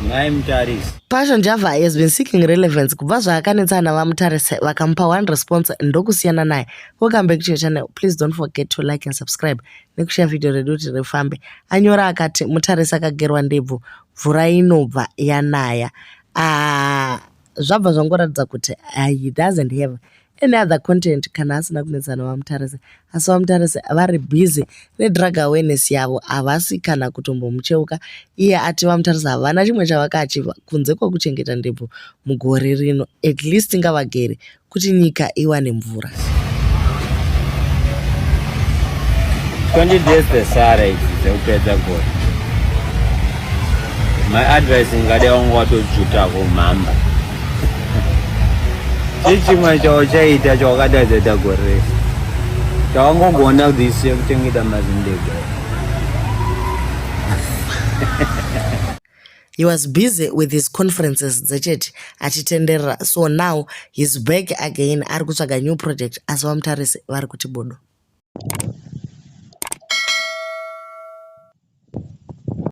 Mai Mutarisi. Passion Java has been seeking relevance kubva zvaakanetsana naVaMutarisi vakamupa one response ndokusiyana naye. Welcome back to your channel. Please don't forget to like and subscribe nekushare video redu kuti rifambe. Anyora akati Mutarisi akagerwa ndebvu mvura inobva yanaya. Ah, zvabva zvangoratidza kuti ah, he doesn't have any other content kana asina kunetsana vamutarisi asi vamutarisi vari busy nedrug awareness yavo havasi kana kutombomucheuka iye ati vamutarisi havana chimwe chavakaachiva kunze kwekuchengeta ndebvu mugore rino at least ngavagere kuti nyika iwane mvura 20 days dzesara idzi dzekupedza gore my advice ingade wanga watojuta kumhamba chii chimwe chauchaita chawakatadzaita gore rese chawangogona this year kuchengeta mazindege He was busy with his conferences dzechechi achitenderera so now he's back again ari kutsvaga new project asi vamutarisi vari kuti bodo.